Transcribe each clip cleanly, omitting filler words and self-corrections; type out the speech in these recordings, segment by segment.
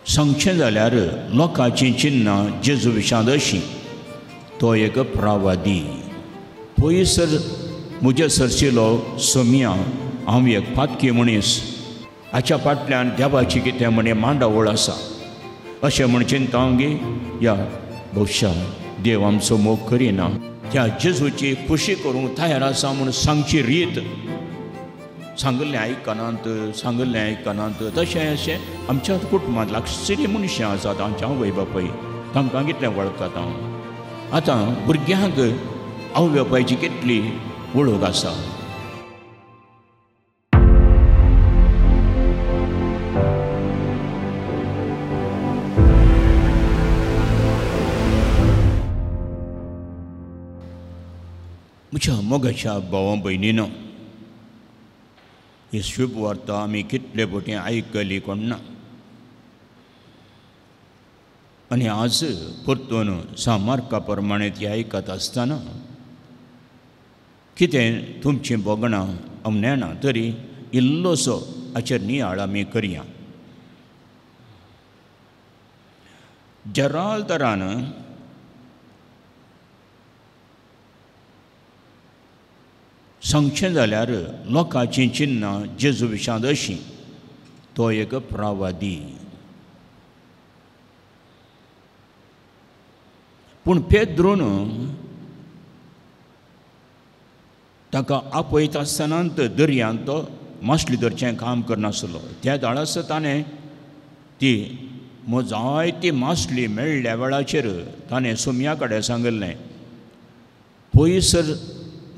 सांगचें जाल्यार लोकांचीं चिन्नां जेजू विशांत अशीं, तो एक प्रवादी. पयसर म्हजे सरशिलो सोमिया, हांव एक पातकी मनीस, हाच्या फाटल्यान देवाची कितें म्हणे मांडावळ आसा अशें म्हण चिंता गे या भोवशा देव आमचो मोग करिना. त्या जेजूची खुशी करूंक तयार आसा म्हूण सांगची रीत सांगिल्लें आयकनात, सांगिल्लें आयकनात. तशें अशें आमच्या कुटुंबांत लागसरी मनशां आसात, आमच्या आवय बापूय, तांकां कितलें वळखता हांव. आतां भुरग्यांक आवय बापायची कितली वळख आसा. म्हज्या मोगाच्या भावा भयणीनो, ही शुभ वार्ता आमी कितले फावटी आयकली कोण ना, आनी आज परतून सामार्का प्रमाणे ती आयकत आसतना कितें तुमचीं भोगणां हांव नेणा, तरी इल्लोसो हाचेर नियाळ आमी करया. जराल्दरान सांगचें जाल्यार लोकांचीं चिन्नां जेजू विशांत अशीं, तो एक प्रवादी. पूण पेद्रून ताका आपयत आसतना दर्यांत तो मासली धरचें काम करनासलो. त्या दाळास ताणें ती जायती मासली मेळ्ळ्या वेळाचेर ताणें सोम्या कडेन सांगिल्लें, पयसर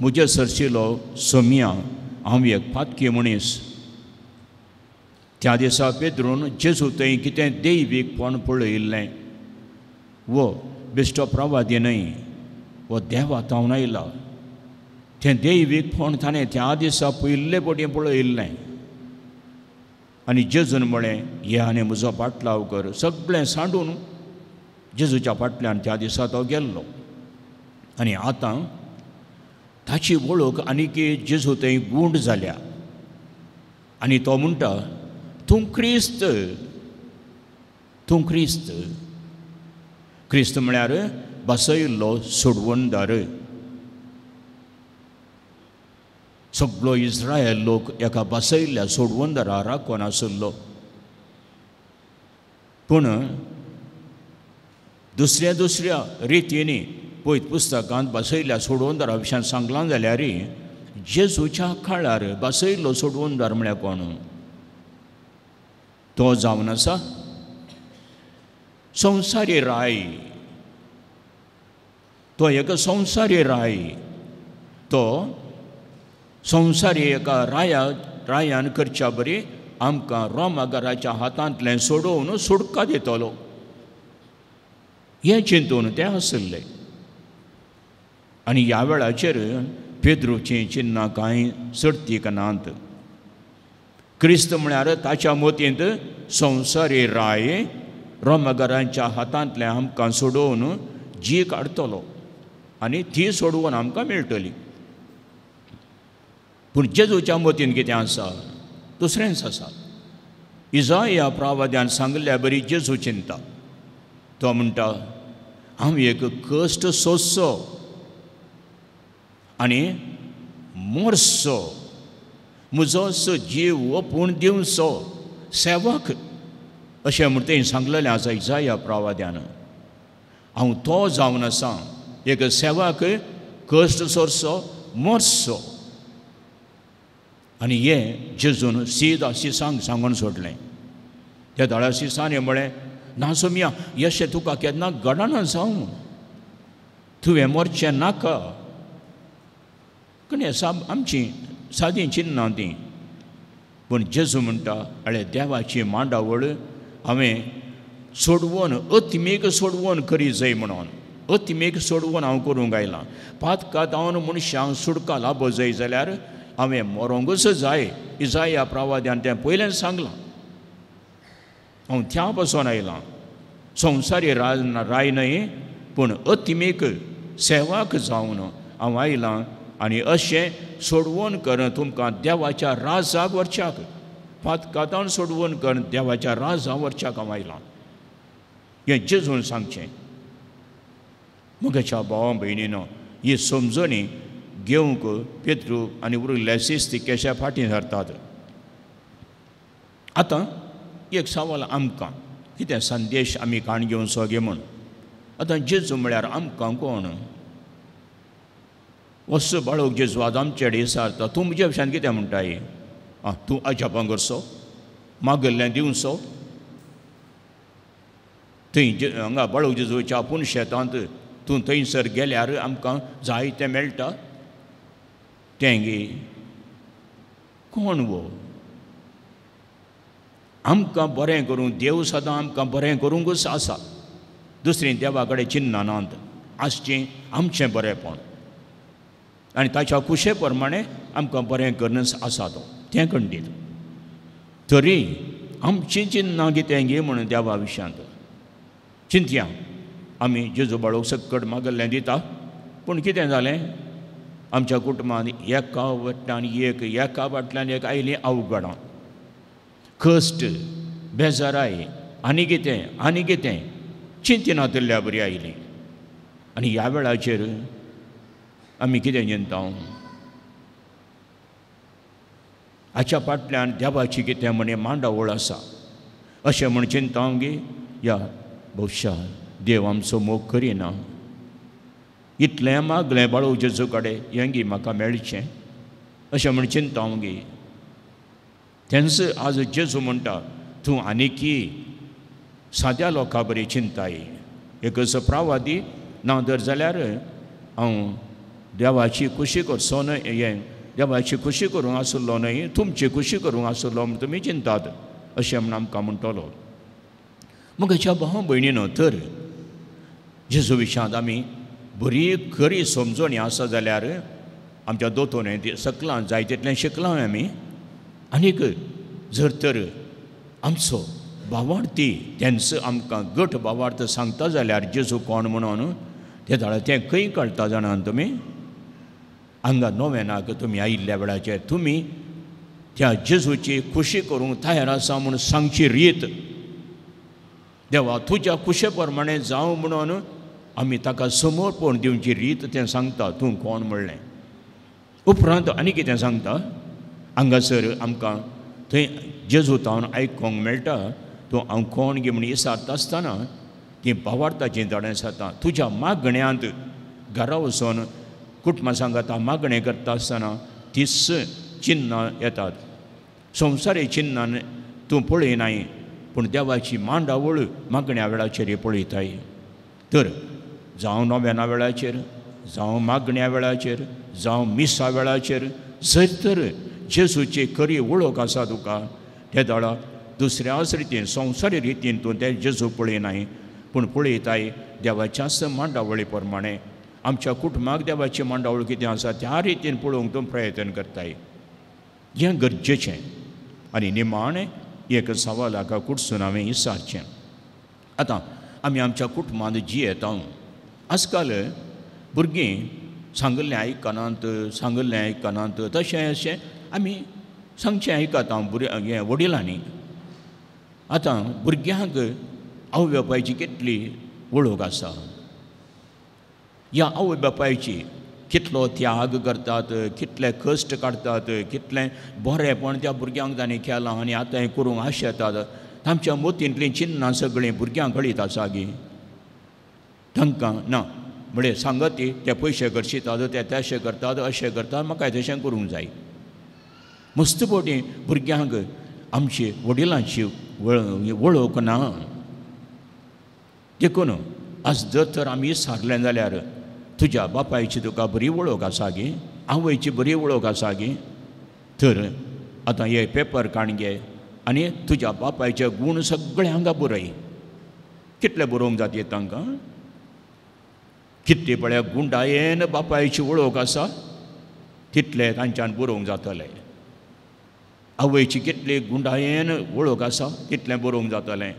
म्हजे सरशिलो सोम्या, हांव एक पातकी मनीस. त्या दिसा पेद्रून जेजू थंय कितें दैवीकपण पळयिल्लें. वो बेश्टो प्रवादी न्हय, वो देवा तावन आयला. तें दैवीकपण ताणें त्या दिसा पयिल्ले फावटी पळयिल्लें. आनी जेजून म्हळें, ये आनी म्हजो पाटलाव कर. सगळें सांडून जेजूच्या फाटल्यान त्या दिसा तो गेल्लो. आनी आतां ताची वळख आनीक जेजू थंय गूंड जाल्या. आनी तो म्हणटा, तूं क्रिस्त, तूं क्रिस्त. क्रिस्त म्हळ्यार बसयल्लो सोडवणदार. सगळो इस्रायल लोक एका बसयल्ल्या सोडवणदारा राखून आशिल्लो. पूण दुसऱ्या दुसऱ्या रितींनी पयत पुस्तकांत बसयल्ल्या सोडवणदारा विशयान सांगलां जाल्यार जेजूच्या काळार बसयल्लो सोडवणदार म्हळ्यार कोण? तो जावन आसा संवसारी राय. तो एक संवसारी राय. तो संवसारी एका रायान करच्या बरी आमकां रोमागराच्या हातांतलें सोडोवन सुटका दितलो हें चिंतून ते आशिल्ले. आनी ह्या वेळाचेर पेद्रूचीं चिन्नां कांय चडतीक नात. क्रिस्त म्हळ्यार ताच्या मतींत संवसारी राय रोमगरांच्या हातांतलें आमकां सोडोवन जी काडटलो आनी ती सोडोवन आमकां मेळटली. पूण जेजूच्या मतीन कितें आसा? दुसरेंच आसा. इजाया प्रवाद्यान सांगिल्ल्या बरी जेजू चिंता. तो म्हणटा, हांव एक कश्ट सोंसचो आनी मरचो, म्हजो जीव ओपून दिवचो सेवक अशें म्हण तें सांगलेलें आसा इजाया प्रवाद्यान. हांव तो जावन आसा एक सेवक, कश्ट सोंसचो, मरचो. आनी हें जेजून सीद शिसांक सांगून सोडलें. त्या दाळा शिसांनी म्हळें, ना सोम्या, अशें तुका केन्ना घडना जावं, तुवें मरचें नाका. कणी आमचीं सादीं चिन्नां तीं. पूण जेजू म्हणटा, अळे देवाची मांडावळ हांवें सोडवून, अतिमेक सोडवून करी जाय म्हणून, अतिमेक सोडवून हांव करूंक आयलां. पातकां हांव मनशांक सुटका लाबो जाय जाल्यार हांवें मरोंकूच जाय. इजाया प्रवाद्यान तें पयलेंच सांगलां. हांव त्या पासून आयलां. संवसारी राय न्हय, पूण अतिमेक सेवाक जावन हांव आयलां. आनी अशें सोडवून कर तुमकां देवाच्या राजाक व्हरच्याक, पातकांतान सोडवून कर देवाच्या राजा व्हरच्याक हांव आयलां. हें जेजून सांगचें. म्हज्या भावा भयणीनो, ही समजणी घेवंक पेत्रू आनी उरिल्ले शिस्ती केशा फाटीं धरतात. आतां एक सवाल आमकां, कितें संदेश आमी काण घेवन सगळे म्हूण. आतां जेजू म्हळ्यार आमकां कोण? वस्त बाळोक जेजू आज आमचे कडेन विचारता, तूं म्हज्या विशयान कितें म्हणटाय? आं, तूं अजापां करचो, मागल्लें दिवचो. थंय हांगा बाळोक जेजूच्या आपूण शेतांत तूं थंयसर गेल्यार आमकां जाय तें मेळटा. तें गे कोण वो? आमकां बरें करूंक देव सदां आमकां बरें करूंकच आसा. दुसरीं देवा कडेन चिन्नां नात, आसचें आमचें बरेंपण आनी ताच्या खुशे प्रमाणे आमकां बरें करनच आसा तो, तें खंडीत. तरी आमचीं चिन्नां कितें गे म्हणून देवा विशयांत चिंतया. आमी जेजू बाळोक सक्कड मागल्लें दिता, पूण कितें जालें? आमच्या कुटुंबांत एका वटल्यान एक, एका फाटल्यान एक आयलीं अवघडां, कश्ट, बेजाराय, आनी कितें आनी कितें चिंतिनातिल्ल्या बरी आयलीं. आनी ह्या वेळाचेर आमी कितें चिंता? हाच्या फाटल्यान देवाची कितें म्हण मांडावळ आसा अशें म्हण चिंता गे. या भोवशा देव आमचो मोग करिना, इतलें मागलें बाळू जेजू कडेन हें गी म्हाका मेळचें अशें म्हण चिंता गे. तेंच आज जेजू म्हणटा, तूं आनीकी साद्या लोकां बरी चिंताय. एक असो प्रावादी ना जर जाल्यार हांव देवाची खुशी करचो न्हय, हें देवाची खुशी करूंक आसलो न्हय, तुमची खुशी करूंक आसलो म्हूण तुमी चिंतात अशें म्हूण आमकां म्हणटलो. म्हज्या भाव भयणीनो, तर जेजू विशयांत आमी बरी खरी समजणी आसा जाल्यार आमच्या दोतोन सकलां जाय तितलें शिकलां आमी. आनीक जर तर आमचो भावार्थी तेंचो आमकां गट भावार्थ सांगता जाल्यार जेजू कोण म्हणून ते जाल्यार तें खंय कळटा जाणां तुमी? हांगा नोवेनाक तुमी आयिल्ल्या वेळाचेर तुमी त्या जेजूची खुशी करूंक तयार आसा म्हूण सांगची रीत, देवा तुज्या खुशे प्रमाणे जावं म्हणून आमी ताका समर्पण दिवची रीत तें सांगता तूं कोण म्हणलें. उपरांत आनी कितें सांगता? हांगासर आमकां थंय जेजू तावन आयकूंक मेळटा, तूं हांव कोण गे म्हूण विचारता आसतना ती भावार्थाची जाणां जाता. तुज्या मागण्यांत घरा वचून कुटुंबा सांगाता मागणें करता आसतना तीच चिन्नां येतात. संवसारी चिन्नां तूं पळयनाय, पूण देवाची मांडावळ मागण्या वेळाचेर पळयताय. तर जावं नोवेना वेळाचेर, जावं मागण्या वेळाचेर, जावं मिसा वेळाचेर जर तर जेजूची खरी वळख आसा तुका, ते दळा दुसऱ्याच रितीन संवसारी रितीन तूं ते जेजू पळयनाय, पूण पळयताय देवाच्याच मांडावळी प्रमाणे. आमच्या कुटुंबाक देवाची मांडावळ कितें आसा त्या रितीन पळोवंक तूं प्रयत्न करताय, हें गरजेचें. आनी निमाणें एक सवाल हाका कुटसून हांवें विचारचें. आतां आमी आमच्या कुटुंबांत जियेता. आजकाल भुरगीं सांगिल्लें आयकनात, सांगिल्लें आयकनात, तशें अशें आमी सांगचें आयकता भुरग्यां वडिलांनी. आतां भुरग्यांक आवय बापायची कितली वळख आसा, ह्या आवय बापायची कितलो त्याग करतात, कितले कश्ट काडटात, कितलें बरेंपण त्या भुरग्यांक तांणी केलां आनी आतां हें करूंक आशेतात. तांच्या मोतींतलीं चिन्नां सगळीं भुरग्यांक कळीत आसा गी? तांकां ना म्हणजे सांगत ती ते पयशे खर्चितात, ते तशें करतात, अशें करतात, म्हाका तशें करूंक जाय. मस्त पटी भुरग्यांक आमची वडिलांची वळख ना. देखून आज जर तर आमी सारलें जाल्यार तुज्या बापायची तुका बरी वळख आसा गी, आवयची बरी वळख आसा गी, तर आतां हे पेपर काण घे आनी तुज्या बापायचे गूण सगळे हांगा बरय. कितले बरोवंक जाता तांकां? कितले पळय गुंडायेन बापायची वळख आसा तितले तांच्यान बरोवंक जातलें. आवयची कितली गुंडायेन वळख आसा तितलें बरोवंक जातलें.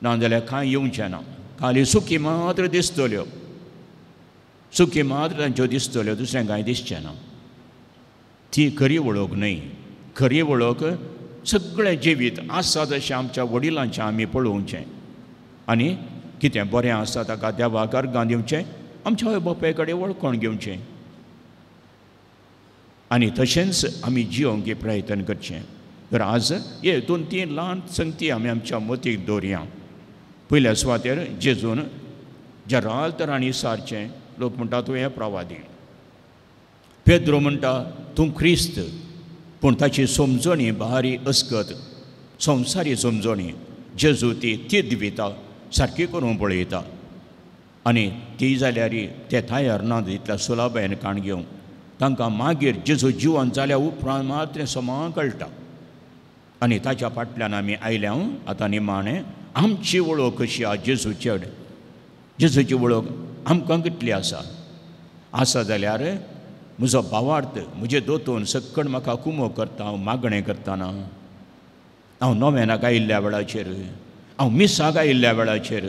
नाजाल्यार कांय येवचें ना. खाली सुकी मात्र दिसतल्यो, सुकी मात्र तांच्यो दिसतल्यो, दुसरें कांय दिसचें ना. ती खरी वळख न्हय. खरी वळख सगळें जिवीत आसा तशें आमच्या वडिलांचें आमी पळोवचें. आनी कितें बरें आसा ताका देवाक अर्गां दिवचें, आमच्या आवय बापाय कडेन वळखून घेवचें आनी तशेंच आमी जियोंक प्रयत्न करचें. तर आज हे दोन तीन ल्हान संगती आमी आमच्या मतीक दवरया. पयल्या सुवातेर जेजून जराल तरांनी सारचें, लोक म्हणटा तूं हें प्रवादी, पेद्रो म्हणटा तूं क्रिस्त, पूण ताची समजणी भारी अस्कत संवसारी समजणी. जेजू ती तीद दिता, सारकी करून पळयता आनी ती जाल्यार ते तयार ना तितल्या सुलाबायन काण घेवंक. तांकां मागीर जेजू जिवन जाल्या उपरांत मात्र समा कळटा आनी ताच्या फाटल्यान आमी आयल्या. आतां निमाणें आमची वळख कशी आसा जेजूचे कडेन, जेजूची वळख आमकां कितली आसा? आसा जाल्यार म्हजो भावार्थ म्हजे दोतोन सक्कड म्हाका कुमो करता, हांव मागणें करतना, हांव नोवेनाक आयिल्ल्या वेळाचेर, हांव मिसाक आयिल्ल्या वेळाचेर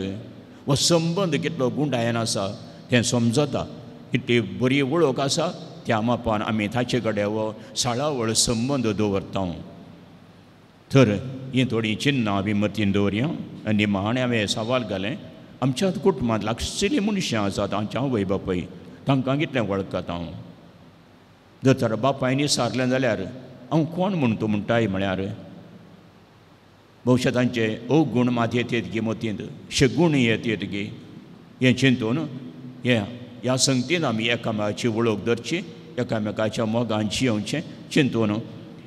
हो संबंद कितलो गुंडायन आसा तें समजता. कितली बरी वळख आसा त्या मापान आमी ताचे कडेन हो साळावळ संबंद दवरता. तर हीं थोडीं चिन्नां आमी मतीन दवरया. आनी निमाणें हांवें सवाल घालें, आमच्या कुटुंबांत लागशिल्लीं मनशां आसात, आमच्या आवय बापूय, तांकां कितलें वळखता हांव? जर तर बापायनी सारलें जाल्यार हांव कोण म्हूण तूं म्हणटाय म्हळ्यार भोवशा तांचे अवगूण मात येत गी मतींत, शगूण येत गी. हें चिंतून हें ह्या संगतीन आमी एकामेकाची वळख धरची, एकामेकाच्या मोगान जियोवचें चिंतून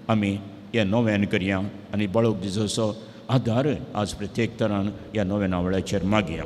आमी हें नव्यान करया आनी बाळक दिसाचो आदार आज प्रत्येक तरान ह्या नव्या नावळ्याचेर मागया.